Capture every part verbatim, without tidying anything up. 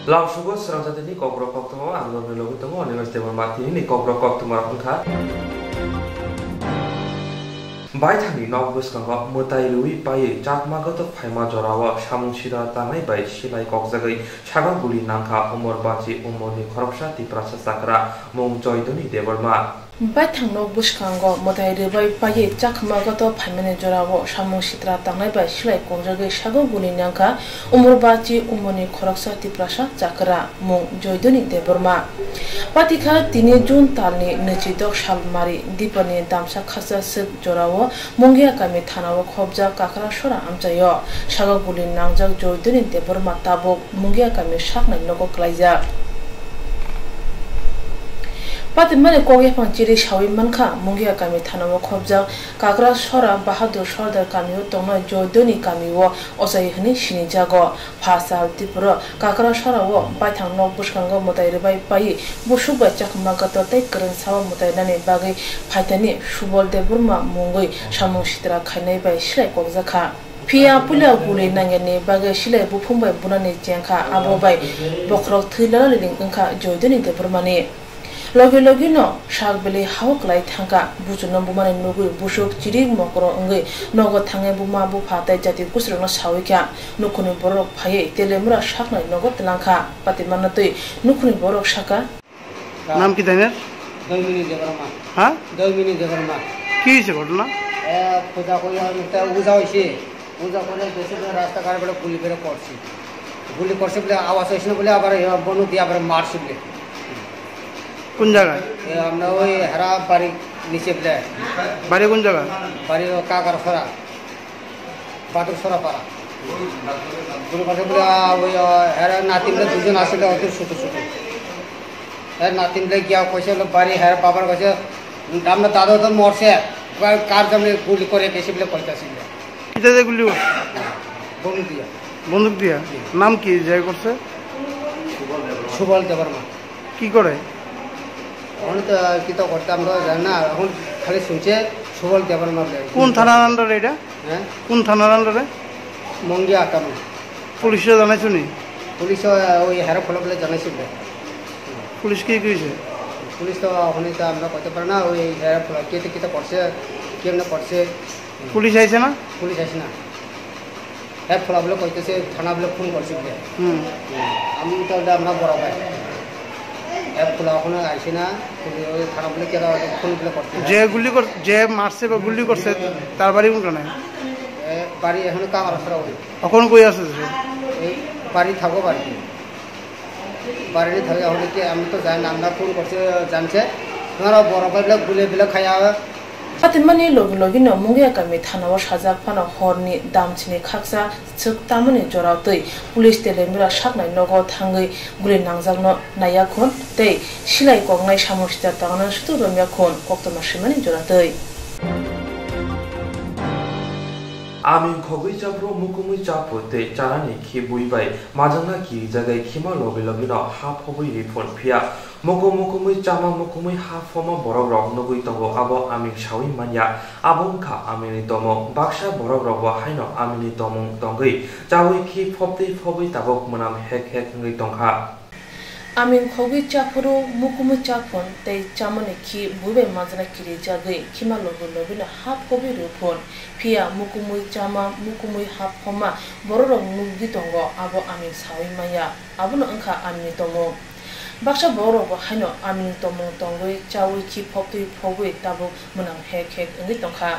Lamsugo srang jatini kokrok koktwma ang norokni logi tongo, Animesh Debbarma. Tinini kokrok koktwma rok wngkha: Baithangni nok bwskango mwtai rwui paiwi Chakma goto phaima jorao samung sitra tangnai bai silai kokjagwi sago guli nangkha umor bachi umorni khoroksa Tiprasa chakra, mung Joydoni Debbarma. Baithang nok bwskango mwtai rwbai paiwi Chakma goto phaimani jorao samung sitra tangnai bai silai kokjagwi sago guli nangkha umor bachi umorni khoroksa Tiprasa chakra, mung Joydoni Debbarma. Patikha tini June talni nwichidok salmari dipani damsa khaksa swk jorao Mungia kami thanao khopjak Kakra Sora amchaio sago guli nangjak Joydoni Debbarma tabuk Mungia kami saknai nogo klaijak. Patimani kok yaphang chiri sawi mankha, Mungia kami thanao khopjak Kakra Sora Bahadur Sordar kamio tongnai Joydoni kamio ochai hwnwi sinijago. Phasal Tripura Kakra Sorao baithang nok bwskango mwtai rwbai paiwi busuk bai Chakma goto tei kwrwng sao mwtai nani bagwi phaitani Subol Debbarma mungwi samung sitra khainai bai silai kokjakha. Phiya puila guli nangyani bagwi silai buphung bai bunani chengkha, abo bai bokhorok thwi lalaliling wngkha Joydoni Debbarmani. Logi logi no sak belai hao kwlai thangkha. Buchukno bumani nugwi busuk chirik mokoro wngwi nogo thangwi buma bupha tei jati gustirokno sawi kha. Nukhungni borok phaiwi Telemura saknai nogo twlangkha. Patimano twi nukhungni borok sakha. নাম কি তাইনের? দৈমিনী দেববর্মা। হ্যাঁ? দৈমিনী দেববর্মা। কি হয়েছে ঘটনা? এ, পূজা করি আমি তো উজা হয়েছি। পূজা করে বেশি করে রাস্তা কার করে গুলি করে করছি। গুলি করছে বলে আওয়াজ হয়েছে না বলে আবার এ বনু দিয়ে আবার মারছে বলে। কোন জায়গায়? এ আমরা ওই হেরা বাড়ি নিচে বলে। বাড়ি কোন জায়গা? বাড়ি ও কাকার সরা, বাদুর সরা পাড়া। গুলি করছে বলে, আ, ওই, আ, হেরা নাতি বলে দুজন আসলে অত ছোট ছোট। এ নাতি বলে গিয়া কইছে বলে বাড়ি হেরা বাবার কাছে, আমরা দাদা তো মরছে, এবার কার জন্য গুলি করে গেছে বলে কইতাছে। কিতা দিয়ে গুলি করছে? বন্দুক দিয়া। বন্দুক দিয়া? জি। নাম কি যে করছে? সুবল দেববর্মা। কি করে? এখন তো আর কি তো করতে আমরা জানি না, এখন খালি শুনছে সুবল দেববর্মা বলে। কোন থানার আন্ডারে এটা? হ্যাঁ? কোন থানার আন্ডারে? মঙ্গিয়া আকামে। পুলিশে জানাইছো নি? পুলিশ ওই হেরা ফলো বলে জানাইছিল। পুলিশ কি কইছে? পুলিশ তো ওখানে তো আমরা কইতে পারি না, ওই হেরা ফলো কে তো কিতা করছে, কেমনে করছে। পুলিশ আইছে না? পুলিশ আইছে না। এক খোলা বলে কইতেছে থানা বলে ফোন করছে বলে। হুম। আমি তো ওটা আমরা বড় ভাই। এক খোলা ওখানে আইছে না, ওই থানা বলে কেন ফোন বলে করছে। যে গুলি কর-, যে মারছে বা গুলি করছে, তার বাড়ি কোনখানে? এ, বাড়ি এখানে কামারছড়া ওই। এখন কই আছে সে? এই বাড়ি থাকো বাড়িতে। বাড়িতে থাকে, এখন কি আমি তো জানি না, আমরা ফোন করছে, জানছে। ওনারা বড় ভাই বলে গুলে বিলে খাইয়া Patimani logi logi no Mungia kami thanao sajak phano horni damchini khaksa swk tamani jorao twi police Telemura saknai nogo thangwi guli nangjakno naiya khun tei silai koknai samung sitra tangna sutuk romya khun koktwma swimani jora twi. Aming khogwi chaphuru mukumui chaphu tei chanani khi bui bai majangna kirijagwi khima logi logi no ha phobwi ri phun phiya. Mukum mukumui chama mukumui ha phoma borok rok nugui tongo, abo aming saui manya, abo wngkha amingni tomung. Baksa borok rokbo haino amingni tomung tongwi chaui khi phobtwi phobwi tabuk mwnam hek hek wngwi tongkha. Aming khogwi chaphuru mukumui chaphun tei chamani khi bui bai majra kirijagwi khima logi logi no ha phobwi rw phun. Phiya mukumui chama mukumui ha phoma borok rok nugwi tongo, abo aming saui manya, abono wngkha amingni tomung. Baksa borok rokbo haino aming tomung tongwi chaui khi phobtwi phobwi tabuk mwnam hek hek wngwi tongkha.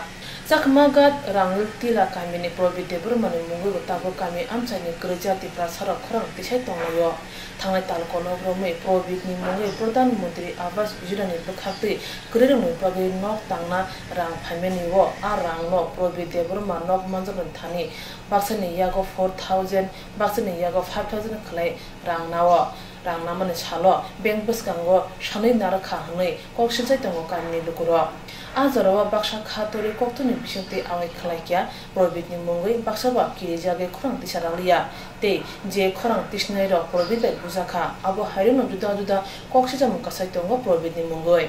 Chakma Ghat Rangul Tila kamini Probit Debbarmani mungwibo tabuk kami amchaini kwrwija Tiprasarok khorang tisai tonglaio. Thangnai tal kolok romwi Probitni mungwi Pradhan Mantri Awas Yojnani bwkhaktwi kwrwirokni bagwi nok tangna rang phaimani o, a rangno Probit Debbarma nok manjaknani thani baksani yago four thousand, baksani yago five thousand khlai rang nao. Rang namani salo bank bwskango sanwi narwkha hwnwi kok silchai tongo kamini lukurok. A jorao baksa kha torwi koktwmani bisingtwi awai khlaikha, Probitni mungwi baksa ba kirijagwi khorang tisa raliya tei je khorang tisnairok Probit bai bujakha, abo hairokno juda juda kok sijakmung kwsai tongo Probitni mungwi.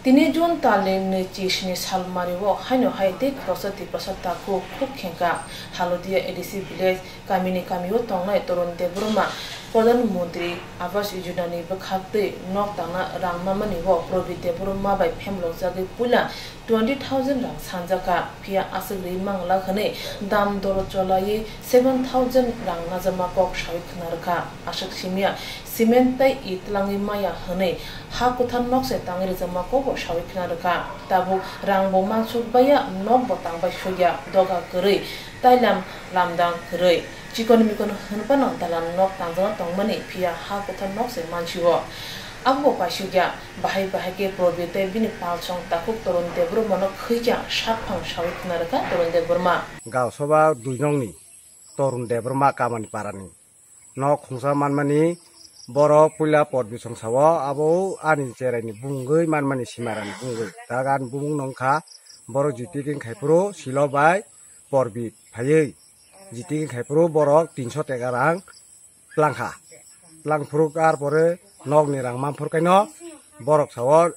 Tini June talni nwichi sini salmario haino hai tei khoroksa Tiprasa takhuk khuk khengkha. Halodia A D C village kamini kamio tongnai Torun Debbarma Pradhan Mantri Awas Yojana ni bwkhaktwi nok tangna rang manmani o Prabit Debbarma bai phemlokjagwi puila twenty thousand rang sanjakha, phiya aswk rwi mangla hwnwi dam doro cholaiwi seven thousand rang najakma kok sawi khna rwkha. Aswk simiya cement tei it twlangwi maya hwnwi ha kwthar nok se tangwi rwjakma kokbo sawi khna rwkha. Tabuk rangbo mansuk baiya, nokbo tangbai sukya, doga kwrwi, tailam lamdang kwrwi. Chikon mikon hwnphano dalan nok tangjakna tongmani, phiya ha kwthar nok se mansio. Abobo paisukya, bahai bahai khe Prabit tei bini palsong takhuk Torun Debbarmano khwikya sakphang sawi khna rwkha Torun Debbarma. Gaosoba dui nokni Torun Debbarma Kamani Parani nok khungsa manmani borok puila Porbisong sao, abo ani cheraini bumungwi manmani simarani bumungwi. Dagan bumung nongkha borok jiti king khaiphuru silo bai Porbit phaiwi jiti king khaiphuru borok tinso teka rang tlangkha. Tlangphuru ar pore nokni rang manphuru kaino borok sao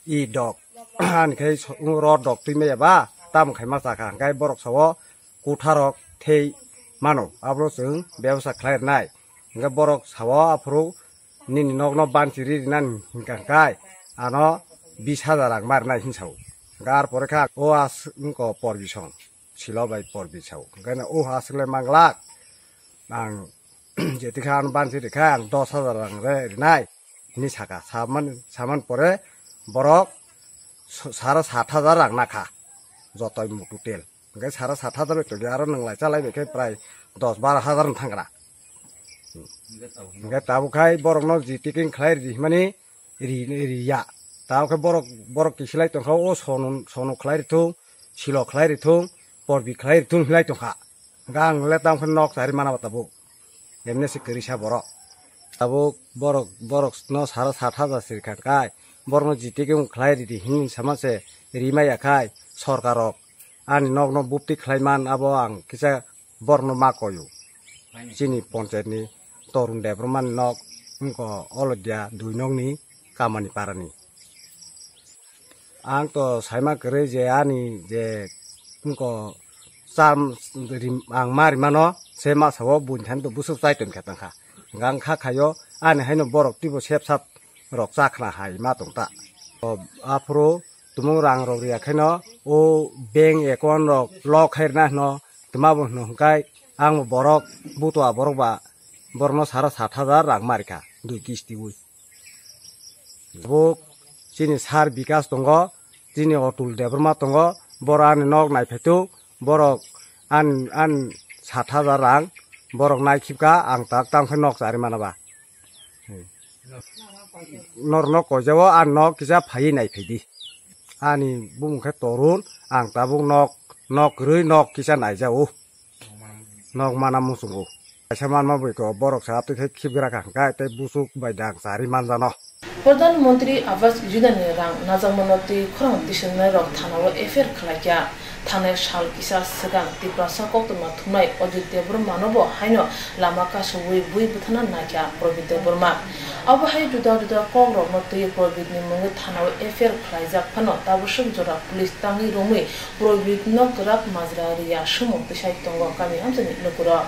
i dok. Ani khai so-, rot dok twi maya ba, tamo khai ma chakha. Hingkai borok sao kutharok thei mano, aboro chwng bebasa khlai rwnai. Hingke borok sao aphuru nini nokno banchi ri rinani hingka hingkai ano bis hajar rang ma rwnai hin sao. Hingke ar pore kha o as wngko Porbisong, silo bai Porbisong. Hingke o aswk le manglak ang jeti kha ano banchi rikha ang dos hajar rang re rinai. Hini saka, saman, saman pore borok s-, sara sat hajar rang nakha, jotoi mutu tel. Hingke sara sat hajar bai tongya, aro nwnglai chalai bai khe prai dos baro hajar wng thangra. Hingke tabuk khai borokno jiti king khlai ridi himani ri, riya. Tabuk khe borok, borok kisilai tongkha, o sono, sono khlai rithung, silo khlai rithung, porbi khlai rithung hinlai tongkha. Hingke ang le tamo khe nok chari mana ba tabuk. Emne se kwrwi sa borok. Tabuk borok, borok no sara sat hajar siri kha kai. Borok no jiti khe wng khlai ridi hin sama se ri maya khai. Sorkar rok ani nok no bupti khlai man abo ang kisa borok no ma koyu. Chini ponchayat ni Torun Debbarma ni nok wngko Olodia dui nok ni Kamani Parani. Ang to saima kwrwi je ani je wngko cham rim-, ang ma rimano se masa o buini thani to busuk chai tongkha tongkha. Hingke ang kha khaio ani haino borok twibo sep sap rok chakhna hai ma tongta. O aphuru tumung rang rok riya khaino o bank account rok lock khai rwna hino twma bo hino hwnkhe ang bo borok butua borok ba borokno sara sat hajar rang ma rikha dui kisti ui. Bo chini sar Bikas tongo, chini Otul Debbarma tongo, borok ani nok naiphaitu, borok an, an sat hajar rang, borok naikhipka, ang tak tang khe nok chari mana ba. Norno koijao, an nok kisa phaiwi naiphaidi. Ani bumung khe Torun, ang tabuk nok, nok kwrwi, nok kisa naijao. Nok mana muchungo. Kaisa manma bai ko borok sa twi thai khibgra ka hwnkhe tei busuk bai dang chari manjano. Pradhan Mantri Awas Yojana ni rang najakmano twi khorang tisongnai rok thana o F I R khlaikha. Thanai sal kisa swkang Tiprasa koktwma thumnai Ajit Debbarmano bo haino lama kasowi bui bwthana naikha Prabit Debbarma. Abo hai juda juda kok rokno twi Prabit ni mungwi thana o F I R khlaijak phano tabwswk jora police tangwi romwi Prabit no kwrak majra riya sumung tisai tongo kami amchaini lukurok.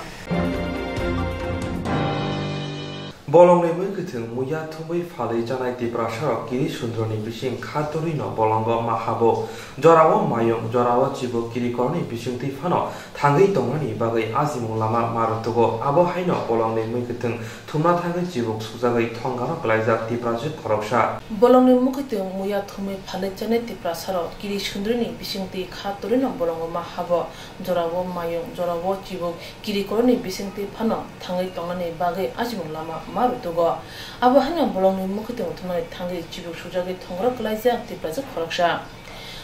Bolongni mui kwthwng muya thumwi phalwi chanai Tiprasarok Kiri Sundroni bising kha torwi no bolongo ma habo. Jorao mayung, jorao chibuk kirikorni bisingtwi phano thangwi tongnani bagwi ajimung lama ma rwtugo. Abo haino bolongni mui kwthwng thumna thangwi chibuk sukjagwi thongano klaijak Tiprajwk khoroksa. Bolongni mui kwthwng muya thumwi phalwi chanai Tiprasarok Kiri Sundroni bisingtwi kha torwi no bolongo ma habo. Jorao mayung, jorao chibuk kirikorni bisingtwi phano thangwi tongnani bagwi ajimung lama ma rwtugo. Abo haino bolongni mui kwthwng thumnani thangwi chibuk sukjagwi thongoro klaijak Tiprajwk khoroksa.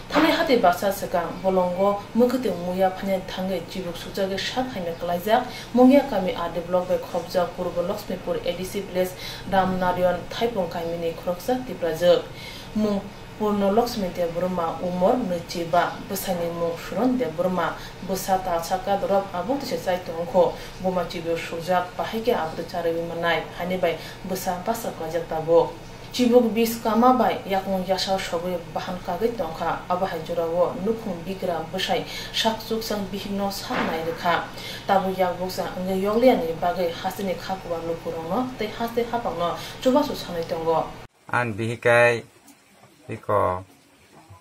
Thani hati baksa swkang bolongo mui kwthwng muya phainani thangwi chibuk sukjagwi sak hamya klaijak Mungia kami R D block bai khopjak Purbo Lakshmipur A D C village Ramnarayan Thaipung kamini khoroksa Tiprajwk. Mung Purno Lakshmi Debbarma, umor nwichiba, bwsani mung Suron Debbarma, bwsa talsa kadorok abuk tisa chai tongkho, buma chibio sujak, bahai khe abuk charwi manai, hani bai bwsa basa klaijak tabuk. Chibuk bis kama bai yakung yasa sogwi bahan kagwi tongkha. Abo hai jorao nukhung bigra bwsai sak chuksa bihikno sak nai rwkha. Tabuk yak bukcha wngwi yokliyani bagwi hasteni kha kubar lukurokno tei haste haphangno chubachu sanwi tongo. Ang bihikai biko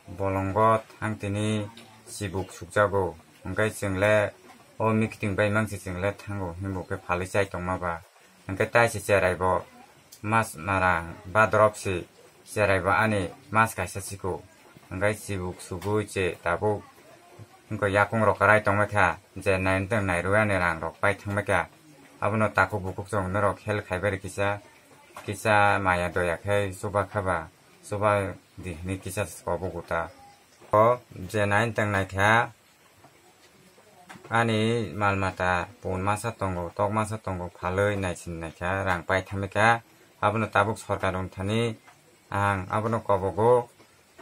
bolongo thang tini chibuk sukjago, hwnkhe chwng le o meeting bai mangsi chwng le thango hinbo khe phalwi chai tongma ba. Hwnkhe tai se cherai bo mas marang ba drop si cherai bo ani mas kaisa siko. Hwnkhe chibuk sugui che tabuk wngkha yakung rok kwrai tongma kha je nai tong nai rwui ani rang rok pai thangma kha. Abono takhuk bukhuk chwng norok help khai bai rw kisa, kisa maya doya khe chuba kha ba, chuba di hinwi kisa kobo guta. O je nai tong nai kha. Ani mal mata pun masa tongo, tok masa tongo, phalwi naisin naikha, rang pai thamikha, abono tabuk sorkar wng thani ang abono kobogo,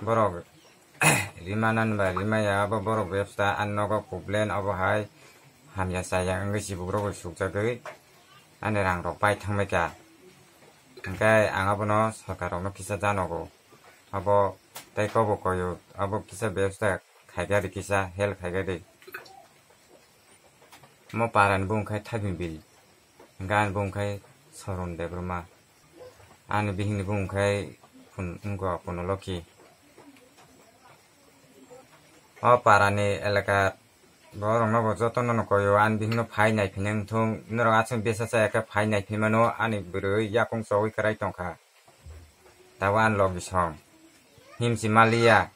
borok rima nani ba rimaya, abo borok bebsa ani nogo kublen, obo hai hamya chaya wngwi chibuk rogwi sukjagwi ani rang rok pai thangbaikha, hwnkhe ang abono sorkar rokno kisa janogo, abo tei kobo koyo, abo kisa bebsa khaikha di kisa help khaikha di. Mo parani bung khai Thaibin Bili, hwnkhe ani bung khai Soron Debbarma, ani bihikni bung khai Pun-, wngkha Punolokhi. O parani elaka borokno bo jotono no koyo, ani bihikno phai naiphina wngthung, norok aswk besa chaya khe phai naiphimano, ani bwrwi yakung chogwi kwrai tongkha. Tabuk ani logi song himsi maliya,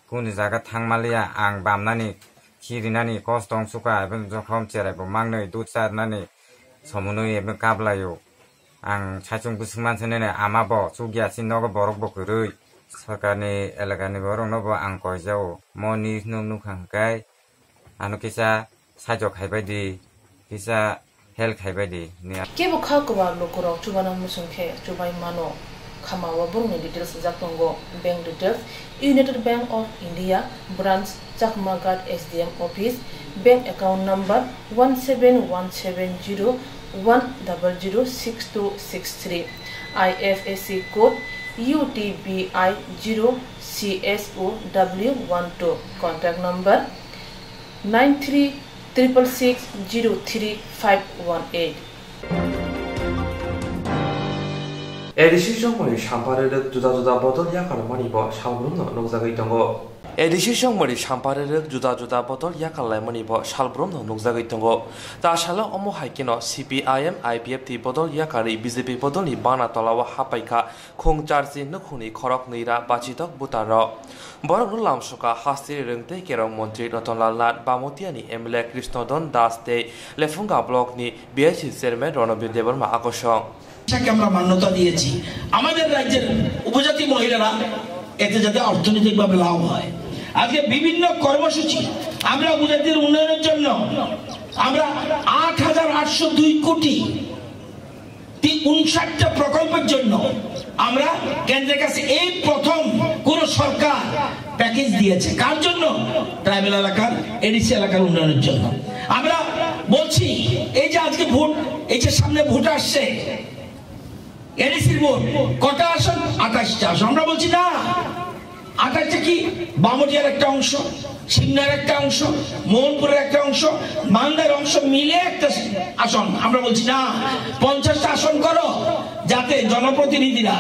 kuni jaga thang maliya, ang bamnani, khirinani kosto wng sukha, abo jokhom cherai bo mangnwi dud charnani somonwi abo kablaio. Ang saichung bwswk mansa nini ama bo chukya si nogo borok bo kwrwi. Sorkarni elakani borokno bo ang koijao, mo news no nukha hwnkhe ano kisa saichok hai bai di, kisa help khai bai di, hwnwi. Kebo kha kwbar lukurok chubana muchung khe chubai mano. Khamao borokni details rijak tongo. Bank details: United Bank of India, branch Chakma Ghat S D M office, bank account number one seven one seven zero one double zero six two six three, I F S C code U T B I zero C S O W one two, contact number nine three triple six zero three five one eight. A D C songmani sampha rwrwk juda juda bodol yakarmani bo salbrumno nukjagwi tongo. A D C songmani sampha rwrwk juda juda bodol yakar laimani bo salbrumno nukjagwi tongo. Ta salo omo hai kheno C P I M I P F T bodol yakarwi B J P bodolni bana tolao hapaikha Khung Charchi nukhungni khorok nwi ra bachitok butarok. Borokno lamsoka haste rwng tei kerong montri Ratanlal Nath, Bamutiani M L A Krishnodon Das tei Lephunga blockni B I C chairman Ranabir Debbarma akosong. শিক্ষাকে আমরা মান্যতা দিয়েছি। আমাদের রাজ্যের উপজাতি মহিলারা এতে যাতে অর্থনৈতিকভাবে লাভ হয়। আজকে বিভিন্ন কর্মসূচি আমরা উপজাতির উন্নয়নের জন্য আমরা আট হাজার আটশো দুই কোটি তি-, ঊনষাটটা প্রকল্পের জন্য আমরা কেন্দ্রের কাছে এই প্রথম কোনো সরকার প্যাকেজ দিয়েছে। কার জন্য? ট্রাইবাল এলাকার, এডিসি এলাকার উন্নয়নের জন্য। আমরা বলছি, এই যে আজকে ভোট, এই যে সামনে ভোট আসছে, এডিসির ভোট, কটা আসন? আঠাশটা আসন। আমরা বলছি না, আঠাশটা কি? বামুটিয়ার একটা অংশ, সিংড়ার একটা অংশ, মোহনপুরের একটা অংশ, মান্দার অংশ মিলে একটা আসন। আমরা বলছি না, পঞ্চাশটা আসন করো, যাতে জনপ্রতিনিধিরা,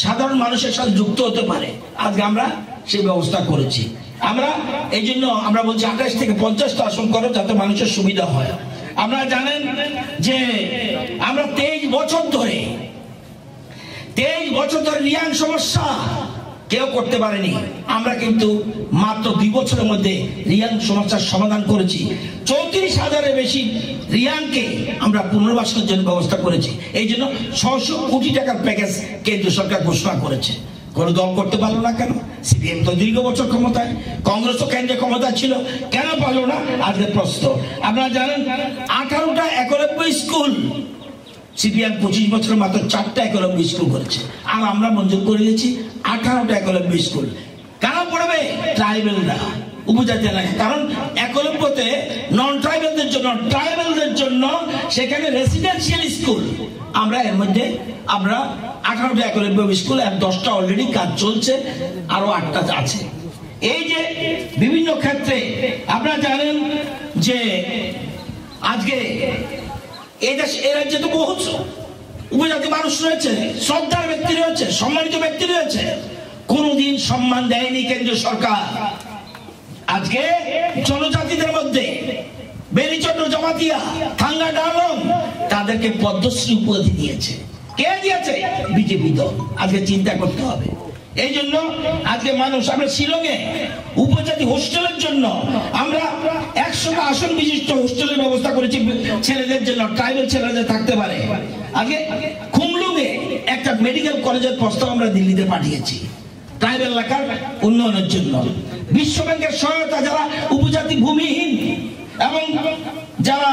সাধারণ মানুষের সাথে যুক্ত হতে পারে। আজকে আমরা সেই ব্যবস্থা করেছি। আমরা এই জন্য আমরা বলছি আঠাশ থেকে পঞ্চাশটা আসন করো, যাতে মানুষের সুবিধা হয়। আপনারা জানেন যে আমরা তেইশ বছর ধরে তেইশ বছর ধরে রিয়াং সমস্যা কেউ করতে পারেনি। আমরা কিন্তু মাত্র দুই বছরের মধ্যে রিয়াং সমস্যার সমাধান করেছি। চৌত্রিশ হাজারের বেশি রিয়াংকে আমরা পুনর্বাসনের জন্য ব্যবস্থা করেছি। এই জন্য ছশো কোটি টাকার প্যাকেজ কেন্দ্রীয় সরকার ঘোষণা করেছে। কোনো দল করতে পারলো না কেন? সিপিএম তো দীর্ঘ বছর ক্ষমতায়, কংগ্রেসও কেন্দ্রে ক্ষমতা ছিল, কেন পারলো না? আজকে প্রশ্ন। আপনারা জানেন, আঠারোটা একলব্য স্কুল সিপিএম পঁচিশ বছরে মাত্র চারটা একলব্য স্কুল করেছে, আর আমরা মঞ্জুর করে দিয়েছি আঠারোটা একলব্য স্কুল। কারা পড়বে? ট্রাইবেলরা। উপজাতি এলাকা, কারণ একলব্যতে নন ট্রাইবালদের জন্য, ট্রাইবালদের জন্য সেখানে রেসিডেন্সিয়াল স্কুল, আমরা এর মধ্যে আমরা আঠারোটা একলব্য স্কুল আর দশটা অলরেডি কাজ চলছে, আরো আটটা আছে। এই যে বিভিন্ন ক্ষেত্রে আপনারা জানেন যে আজকে এই দেশ, এই রাজ্যে তো বহুত উপজাতি মানুষ রয়েছে, শ্রদ্ধার ব্যক্তি রয়েছে, সম্মানিত ব্যক্তি রয়েছে, কোনোদিন সম্মান দেয়নি কেন্দ্রীয় সরকার। আজকে জনজাতিদের মধ্যে বেরিচন্দ্র জমাতিয়া, থাঙ্গা ডালং, তাদেরকে পদ্মশ্রী উপাধি দিয়েছে। কে দিয়েছে? বিজেপি দল। আজকে চিন্তা করতে হবে। এই জন্য আজকে মানুষ, আমরা শিলংয়ে উপজাতি হোস্টেলের জন্য আমরা একশো আসন বিশিষ্ট হোস্টেলের ব্যবস্থা করেছি ছেলেদের জন্য, ট্রাইবাল ছেলেরা থাকতে পারে। আজকে খুমলুঙে একটা মেডিকেল কলেজের প্রস্তাব আমরা দিল্লিতে পাঠিয়েছি ট্রাইবাল এলাকার উন্নয়নের জন্য। বিশ্বব্যাংকের সহায়তা, যারা উপজাতি ভূমিহীন এবং যারা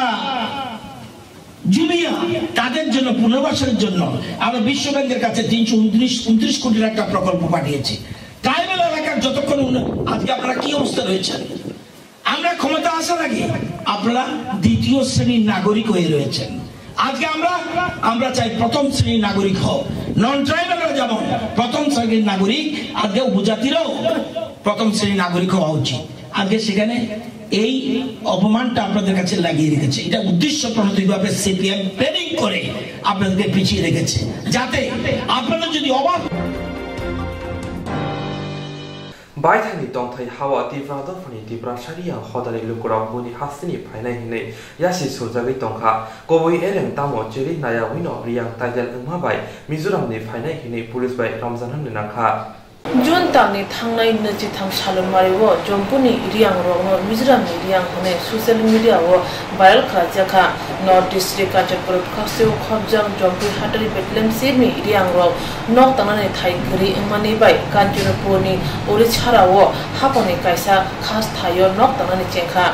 জুমিয়া, তাদের জন্য, পুনর্বাসনের জন্য আমরা বিশ্বব্যাংকের কাছে তিনশো উনত্রিশ, উনত্রিশ কোটির একটা প্রকল্প পাঠিয়েছি। ট্রাইবাল এলাকার যতক্ষণ উন্নয়ন, আজকে আপনারা কি অবস্থা রয়েছেন? আমরা ক্ষমতা আসার আগে আপনারা দ্বিতীয় শ্রেণীর নাগরিক হয়ে রয়েছেন। আজকে আমরা, আমরা চাই প্রথম শ্রেণীর নাগরিক হোক। নন ট্রাইবালরা যেমন প্রথম শ্রেণীর নাগরিক, আজকে উপজাতিরাও প্রথম শ্রেণীর নাগরিক হওয়া উচিত। আজকে সেখানে এই অপমানটা আপনাদের কাছে লাগিয়ে রেখেছে। এটা উদ্দেশ্য প্রণোদিতভাবে সিপিএম প্ল্যানিং করে আপনাদেরকে পিছিয়ে রেখেছে, যাতে আপনাদের যদি অবাধ Baithani tongthai hao Tipra dophani Tiprasa riyang hodari lukurok buni hasteni phainai hinwi yasi surjagwi tongkha. Kubui ereng tamo chiri nayawino riyang title wngma bai Mizoramni phainai hinwi police bai romjaknani nangkha. June talni thangnai nwichitham salomari o Jompuni riyang rokno Mizoramni riyang hwnwi social media o viral khlaijakha. North District Kanchanpur bwkhasteo khopjak Jompui Hatari Bethlehem sirni riyang rok nok tangnani thai kwrwi wngmani bai Kanchanpurni Orisara o haphangni kaisa khas thaio nok tangnani chengkha.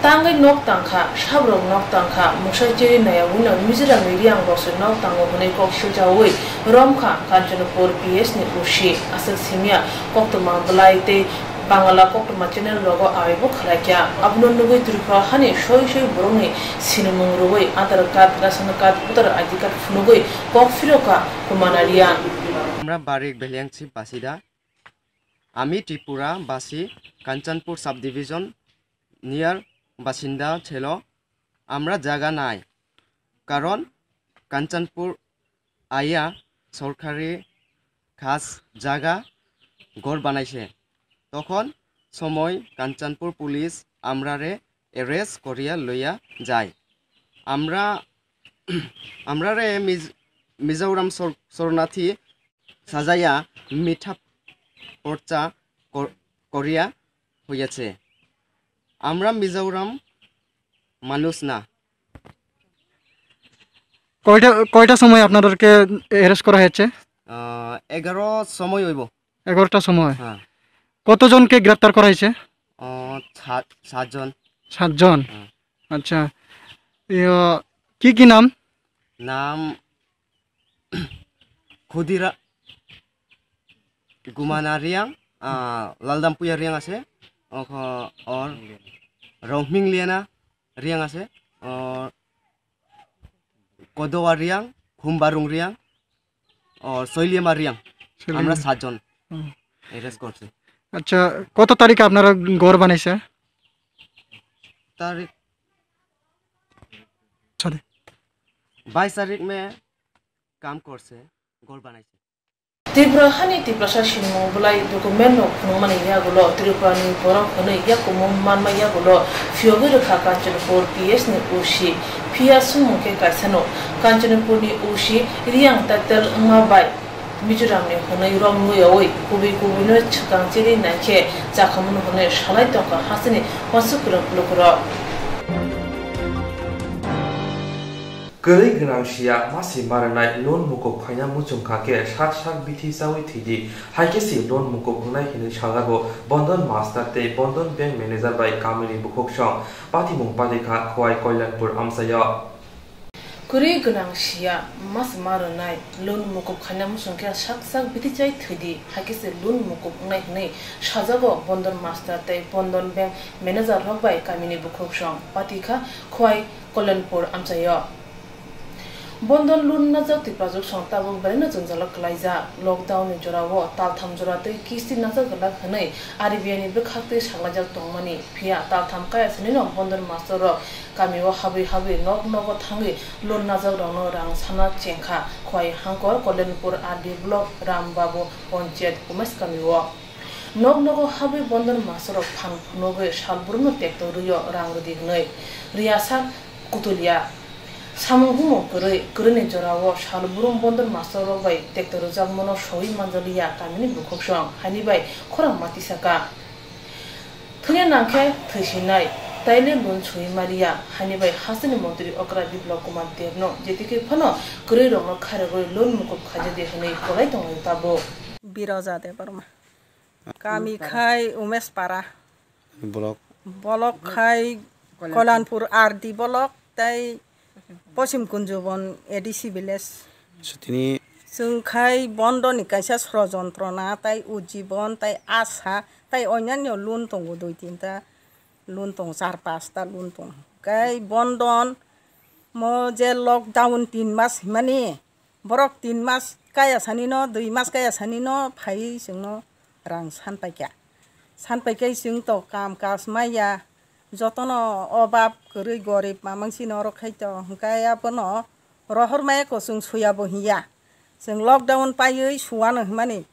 Tangwi nok tangkha, sabrok nok tangkha, mungsa chiri naya wino Mizoramni riyang rokse nok tango hwnwi kok siljawi romkha Kanchanpur P S ni O C. Aswk simya koktwma bwlai tei Bangla koktwma channel rogo aibo khwlaikha. Abono nugwi Tripura hani soi soi borokni sinimung rwui Aadhaar card, ration card, voter I D card phunugwi kok phirokha Kumana Riyang. আমরা বাড়ি বেলিয়াংছি বাসিদা। আমি ত্রিপুরা বাসী, Kanchanpur sub division near বাসিন্দা ছিল। আমরা জায়গা নাই, কারণ কাঞ্চনপুর আইয়া সরকারি খাস জায়গা ঘর বানাইছে। তখন সময় কাঞ্চনপুর পুলিশ আমরারে অ্যারেস্ট করিয়া লইয়া যায়। আমরা, আমরারে মিজ-, মিজোরাম শর-, শরণার্থী সাজাইয়া মিথ্যা পর্চা কর-, করিয়া হইয়াছে। আমরা মিজোরাম মানুষ না। কয়টা, কয়টা সময় আপনাদেরকে অ্যারেস্ট করা হয়েছে? আহ, এগারো সময় হইব। এগারোটার সময়। হ্যাঁ। কতজনকে গ্রেপ্তার করা হয়েছে? আহ, সাত, সাতজন। সাতজন? হ্যাঁ। আচ্ছা। ইয়ো, কি কি নাম? নাম ক্ষুদিরা-, গুমানা রিয়াং, আহ, লালদামপুয়া রিয়াং আছে, অখ-, অর রংমিং লিয়ানা রিয়াং আছে, অর কদোয়া রিয়াং, হুমবারুং রিয়াং, অর সৈলিয়ামা রিয়াং। সৈলিয়ামা। আমরা সাতজন হুম। অ্যারেস্ট করছি। আচ্ছা, কত তারিখে আপনারা ঘর বানাইছে? তারিখ সরি। বাইশ তারিখ মে কাম করছে, ঘর বানাইছে। Tripura hani Tiprasa sinimung bwlai document no phunukmani yagulo Tripura ni borok hwnwi yakumung manma yagulo phiyogwi rwkha Kanchanpur P S ni O C. Phiya swngmung khe kaisa no Kanchanpur ni O C Riyang title wngma bai Mizoram ni hwnwi romwi yaui kubui kubui no swkang chiri naikhe chakhamung hwnwi salai tongkha hasteni wansuk kwrwng lukurok. Kwrwi gwnang siya masi maranai loan mukup khaina muchung kha khe sak sak bithi chaui thwidi, hai khe se loan mukup wngnai hinwi sajago Bandhan Master tei Bandhan Bank Manager bai kamini bukhuksong patimung patikha Khowai Kalyanpur amchaio. Kwrwi gwnang siya, mas ma rwnai, loan mukup khaina muchung khe sak sak bithi chai thwidi, hai khe se loan mukup wngnai hwnwi sajago Bondon master tei Bondon bank manager rok bai kamini bukhuksong Patikha Khwai Kolyanpur amchaio. Bondon loan najak Tiprajwk song tabuk belaino jwngjalo kwlaijak. Lockdown ni jorao taltham jora tei kisti najak glak hwnwi R B I ni bwkhaktwi saklaijak tongmani, phiya taltham kaya sanino Bondon master rok kamio habwi habwi nok nogo thangwi loan najak rokno rang sana chengkha Khwai Hangkor Kolyanpur R D block Ram Babu Ponchayat Umesh kamio. Nok nogo habwi Bondon master rok phan phunugwi sal brumno tekto rwio rang rwdi hwnwi. Riyasa kutulya. Samung humung kwrwi, kwrwini jorao sal brum Bondon master rok bai tekto rwjakmano sogwi manjaliya kamini bukhuksong, haini bai khorang mati saka. Thwina nangkhe thwisinai, taile loan sui maliya, haini bai hasteni montri okra Biplab Kumar Debno jetikhe phano kwrwi rokno khairogwi loan mukup khaijadi hwnwi kwlai tongo tabuk. Biroja Debbarma. Kami khai Umesh Para. Block. Block khai Kolyanpur R D block tei Pochim Kunjubon A D C village. Sutini. Chwng khai Bondoni kaisa srojontrona tei Ujibon tei Asa tei onyanyo loan tongo dui tinta loan tongo, char pasta loan tongo. Kai Bondon mo je lockdown tin mas himani, borok tin mas kaya sanino, dui mas kaya sanino phai chwngno rang san paikha. San paikhe chwng to kam kas maya, jotono obab kwrwi gorib mamang sino oro khai to, hwnkhe abono rohor maya ko chwng suyabo hiya. Chwng lockdown paiwi suwano himani,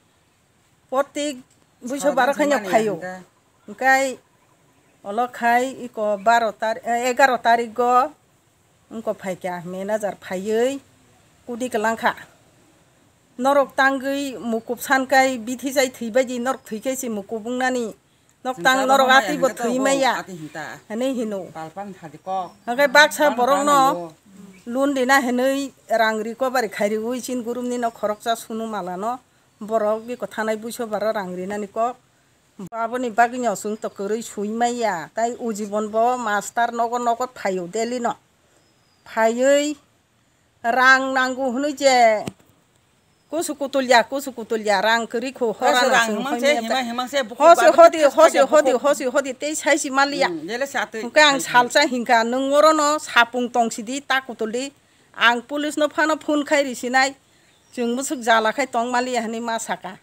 protik buiso baro khaino phaio. Hwnkhe olo khai iko baro tar-, eh, egaro tarigo wngkok phaikha manager phaiwi kudi kwlangkha. Norok tangwi mukup sankai bithi jai thwibaidi norok thwikhe se mukup wngnani. Nok tang norok atibo thwi maya. Hwnwi hino. Hwnkhe baksa borokno loan rina hwnwi rang recovery khairiwi chin gurumni nok khoroksa sunu malano borok biko thanai buiso baro rang rinani kok. Aboni bagwino chwng to kwrwi sui maya, tai Ujibon bo master nogo nogo phaio daily no. Phaiwi rang nango hwnwi je kusu kutulya, kusu kutulya, rang kwrwi kho, hora no rang chwng himang se, himang se, bukhuk hosi hodi, hosi hodi, hosi hodi, tei saisi maliya. Hwnkhe ang salsa hinkha, nwng orono sapung tongsidi, ta kutuldi. Ang police no phano phone khai risinai, chwng bwswk jala khai tong maliya hwnwi ma saka.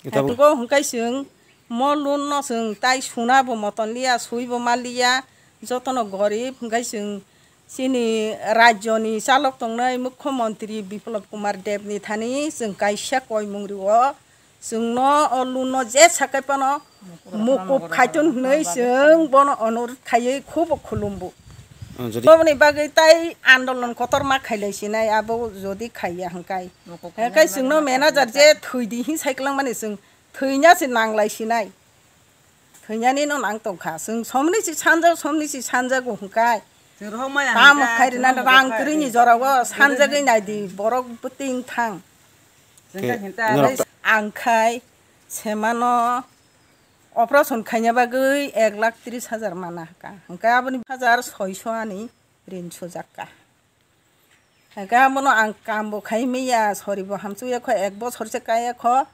Ita bo- Hwnkhe chwng mo loan no chwng tai suna bo moton liya, sui bo ma liya, jotono gorib, hwnkhe chwng chini rajyoni chalok tongnai Mukhyamantri Biplab Kumar Deb ni thani chwng kaisa koimung rio, chwngno o loan no je sakai phano mukup khaitun hwnwi chwng bono onurudh khaiwi khubo khulumbu. Jodi- Boboni bagwi tai andolon kotorma khailai sinai abo jodi khaiya hwnkhe. Hwnkhe chwngno manager je thwidi hin sai kwlangmani chwng thwina se nanglai sinai. Thwinani no nang tongkha. Chwng somni si sanjak, somni si sanjago hwnkhe. Chwng rohor maya tamo hwnkhe, khairina chwng rang rohor kwrwini jorao sanjagwi naidi borok bwtwing thang. Chwng khe hinta norok ta- Ang khai semano operation khaina bagwi ek lakh tris hajar mana hwnkha. Hwnkhe aboni hajar soiso ani rin sujak kha. Hwnkhe abono ang kambo khai maya, soribo hamsukya kho, ek bosor se kaya kho.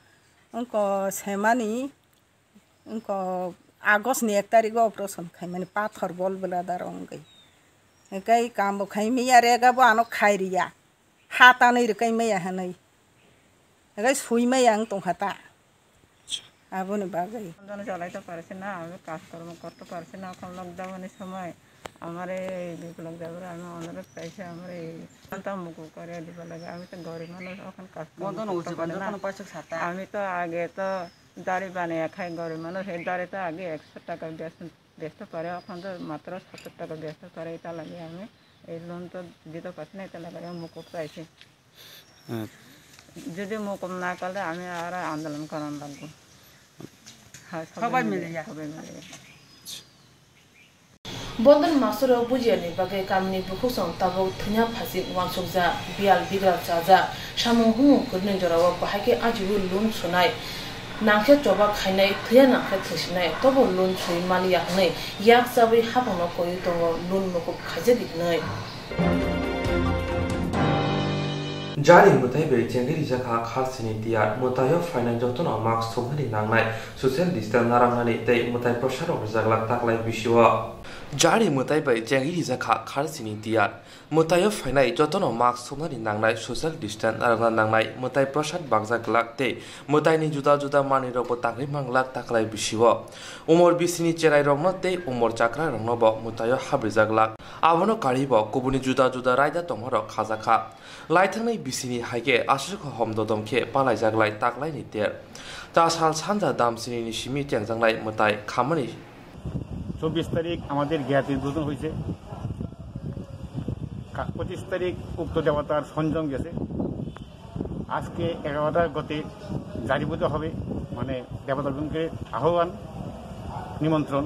Wngkha semani, wngkha August ni ek tarikgo operation khaimani, pathor gallbladder wngwi. Hwnkhe kambo khai maya, rega bo ano khai riya. Ha tanwi rwkai maya hwnwi. Hwnkhe sui maya wng tongkha ta. Aboni bagwi. বন্ধনে চালাইতে পারছি না, আমি কাজকর্ম করতে পারছি না। এখন লকডাউনের সময় আমার এই বিপ্লব দেবরে আমি অনুরোধ চাইছি, আমার এই সন্তান মুখ করে দিবার লাগে। আমি তো গরিব মানুষ, এখন কাজকর্ম বন্ধন করতে হচ্ছে, পারি না। যখন পাঁচশো সাতা। আমি তো আগে তো দাড়ি বানিয়ে খাই, গরিব মানুষ, এই দাড়ি তো আগে একশো টাকা বেচতে, বেচতে পারে, এখন তো মাত্র সত্তর টাকা বেচতে পারে। এটা লাগে আমি এই লোন তো দিতে পারছি না, এটা লাগে আমি মুকুব চাইছি। হ্যাঁ। যদি মুকুব না করলে আমি আর আন্দোলন করানো লাগবো। হ্যাঁ, সবাই সবাই মিলে মিলে, যা। সবাই মিলে। Bondon master rok bujiya ni bagwi kamini bukhuk song tabuk thwina phasik uansukjak, biyal bigra chajak, samung humung kwrwini jorao bahai khe ajiwi loan sunai, nangkhe choba khainai, thwiya nangkhe thwisinai, tobo loan sui maliya hwnwi yak chabwi haphangno koiwi tongo loan mukup khaijadi hwnwi. Jari mwtai bai chengwi rijak kha kharsini tiyar. Mwtaio phainai jotono mask sumnani nangnai, social distance narwknani tei mwtai prosad rok rijaglak taklai bisio. Jari mwtai bai chengwi rijak kha kharsini tiyar. Mwtaio phainai jotono mask sumnani nangnai, social distance narwkna nangnai, mwtai prosad bakjak glak tei mwtaini juda juda manwirokbo tangwi manglak taklai bisio. Umor bisini cherairokno tei umor chakraroknobo mwtaio habrijak glak. Abono karibo kubuni juda juda raida tongmarok khajakha. Laithangnai bisini hai khe aswk hom dodom khe palaijak lai taklaini ter. Tasal sanja damsinini simi tengjaknai mwtai khamani. চব্বিশ তারিখ আমাদের জ্ঞাতি উদ্বোধন হয়েছে। কা-, পঁচিশ তারিখ উক্ত দেবতার সঞ্জম গেছে। আজকে এগারোটার গতে জারি পুজো হবে, মানে দেবতাগণকে আহ্বান, নিমন্ত্রণ।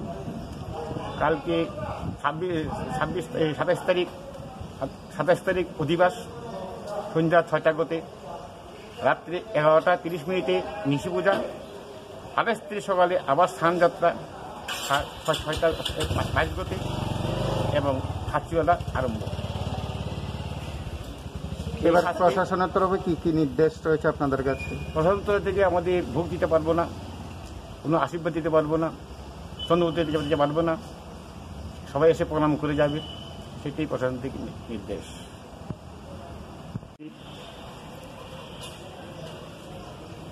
কালকে ছাব্বিশ, ছাব্বিশ, এই সাতাইশ তারিখ, সাতাইশ তারিখ অধিবাস, সন্ধ্যা ছয়টা গতে, রাত্রে এগারোটা তিরিশ মিনিটে নিশি পূজা, আঠাশ তারিখ সকালে আবার স্নান যাত্রা, সা-, ছয়-, ছয়টা বাইশ গতে এবং খাসিওয়ালা আরম্ভ। এবার এই খাসি প্রশাসনের তরফে কি কি নির্দেশ রয়েছে আপনাদের কাছে? প্রশাসন তরফ থেকে আমাদের ভোগ দিতে পারবো না, কোনো আশীর্বাদ দিতে পারবো না, চন্দ্রবতী দিতে পারবো না, সবাই এসে প্রণাম করে যাবে, সেটাই প্রশাসন থেকে নি-, নির্দেশ।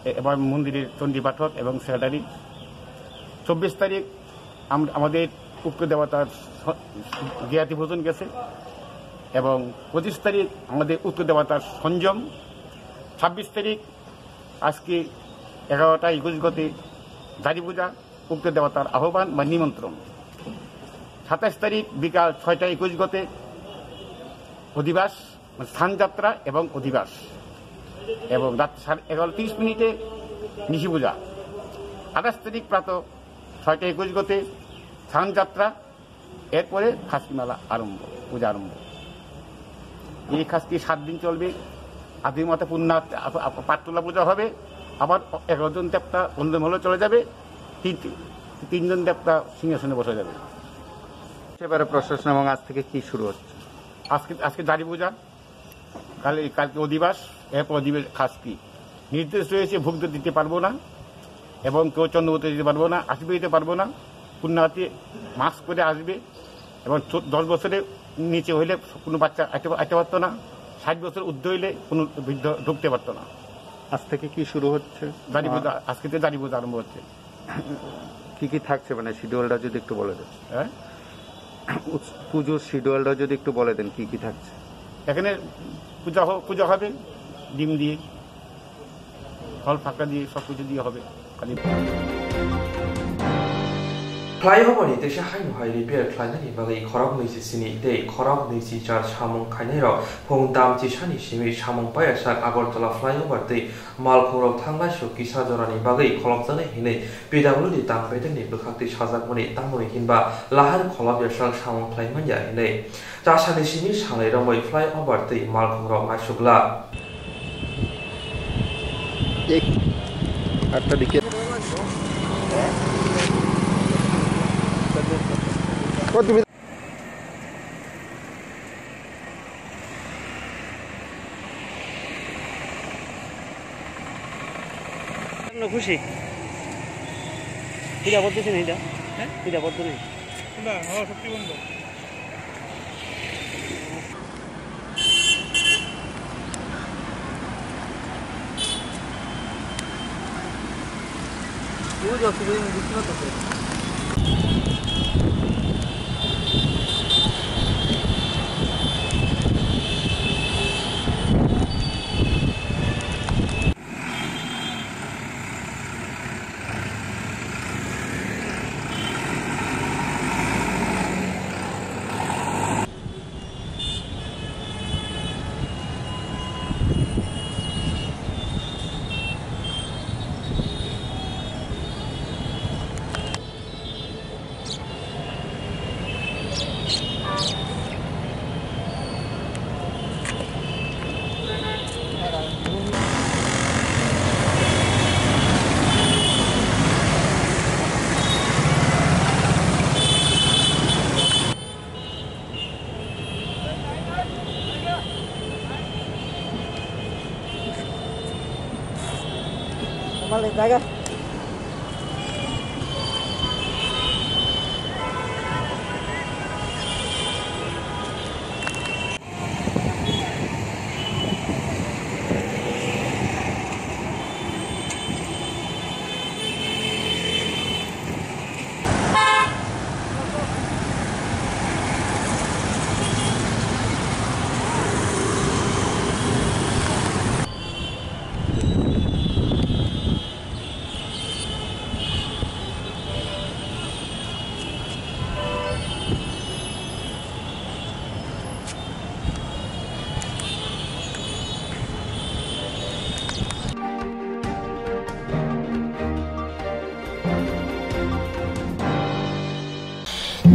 এ-, এবার মন্দিরের চণ্ডী পাঠক এবং সেক্রেটারি। চব্বিশ তারিখ আম-, আমাদের উক্ত দেবতার স-, জ্ঞাতি ভোজন গেছে এবং পঁচিশ তারিখ আমাদের উক্ত দেবতার সঞ্জম। ছাব্বিশ তারিখ আজকে এগারোটা একুশ গতে জারি পূজা, উক্ত দেবতার আহ্বান বা নিমন্ত্রণ। সাতাইশ তারিখ বিকাল ছয়টা একুশ গতে অধিবাস, মানে স্থান যাত্রা এবং অধিবাস, এবং রাত সাড়ে এগারো তিরিশ মিনিটে নিশি পূজা। আঠাশ তারিখ প্রাত ছয়টা একুশ গতে স্থান যাত্রা, এরপরে খাসকি মেলা আরম্ভ, পূজা আরম্ভ। এই খাসকি সাত দিন চলবে। আদি মাতা পূর্ণা আপ-, আপ-, পাট্টুলা পূজা হবে, আবার এগারো জন দেবতা অন্দরমহলে চলে যাবে, তিন, তিনজন দেবতা সিংহাসনে বসে যাবে। এবারে প্রশাসন এবং আজ থেকে কি শুরু হচ্ছে? আজকে, আজকে জারি পূজা, কাল, কালকে অধিবাস, এরপর অধিবাস খাসকি। নির্দেশ রয়েছে ভোগ দিতে পারবো না এবং কেউ চন্দ্রবতী দিতে পারবো না, আশীর্বাদ দিতে পারবো না। পুণ্যার্থী মাস্ক পরে আসবে এবং চো-, দশ বছরের নিচে হইলে কোনো বাচ্চা আইতে, আইতে পারতো না, ষাট বছর ঊর্ধ্ব হইলে কোনো বৃদ্ধ ঢুকতে পারতো না। আজ থেকে কি শুরু হচ্ছে? জারি পূজা, আজকে থেকে জারি পূজা আরম্ভ হচ্ছে। কি কি থাকছে, মানে, শিডিউলটা যদি একটু বলে দেন। হ্যাঁ? উৎস-, পুজোর শিডিউলটা যদি একটু বলে দেন, কি কি থাকছে? এখানে পূজা হ-, পূজা হবে, ডিম দিয়ে, ফল ফাঁকা দিয়ে, সব কিছু দিয়ে হবে। খালি Flyover ni teisa haino hai repair khlainani bagwi khorok nui chi sini tei khorok nui chi char samung khainai rok phung dam chi sani simi samung paiyasak Agartala flyover tei malkhungrok thanglai su kisa jorani bagwi kholopjaknai hinwi P W D tang bedekni bwkhaktwi sajakmani, tamoni hinba lahar kholop yasak samung khlai manya hinwi. Chasani simi sanai romwi flyover tei malkhungrok naisukla. एक आठ तारीख के। कौन तुम्हें No, খুশি। এটা পড়তেছে না এটা? হ্যাঁ? এটা পড়তে নেই? না, আমার সত্যি বন্ধ।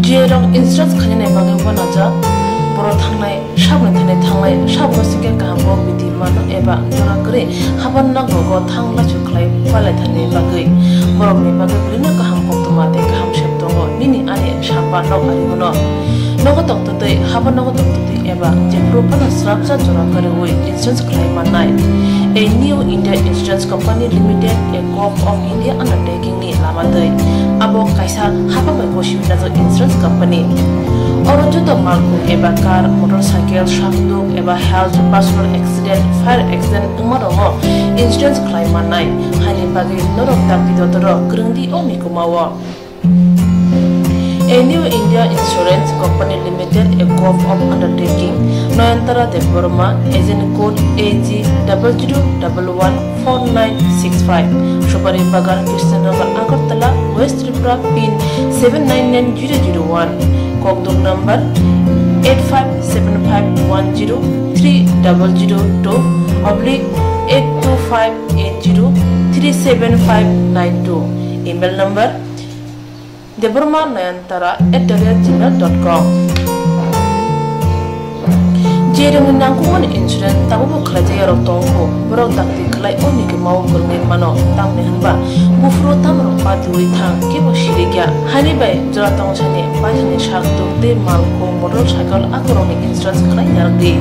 Jerok insurance khainani bagwi uanajak, borok thangnai saboni thani thanglai, saboni singkhe kaham kok bidi mano eba jora kwrwi haban nogo thang laisu khlai palaithani bagwi. Borokni bagwi bwrwino kaham koktwma tei kaham sep tongo, nini ani sapa nok arigwno. Nogo tongtwtwi, haban nogo tongtwtwi eba jephuru phano srapsa jora kwrwi insurance khlai mannai. A New India Insurance Company Limited, a Govt of India undertaking ni lama twi. Abo kaisa hapang bai bosi najak insurance company. Oro joto malkhung eba car, motorcycle, sakduk eba health, personal accident, fire accident wngma rokno insurance khlai mannai. Haini bagwi norok dakti dodoro kwrwngdi o mikuma o. A New India Insurance Company Limited, a Govt of undertaking, Noyantara Debbarma, agent code A G double zero double one four nine six five, Supari Bagan, Krishnanagar, Agartala, West Tripura, pin seven nine nine zero zero one, kokduk number eight five seven five one zero three double zero two oblique eight two five eight zero three seven five nine two, email number debbarma nayantara at the rate gmail dot com. Jerokni nangkukmani insurance tabukbo khlaijak yarok tongkho, borok dakti khlai o mikuma o kwrwngwi mano, tamni hwnba buphuru tamrok patiwi thang kebo sirikya. Haini bai jora tongthani baithani sakduk tei malkhung, motorcycle akorokni insurance khlai narwkdi.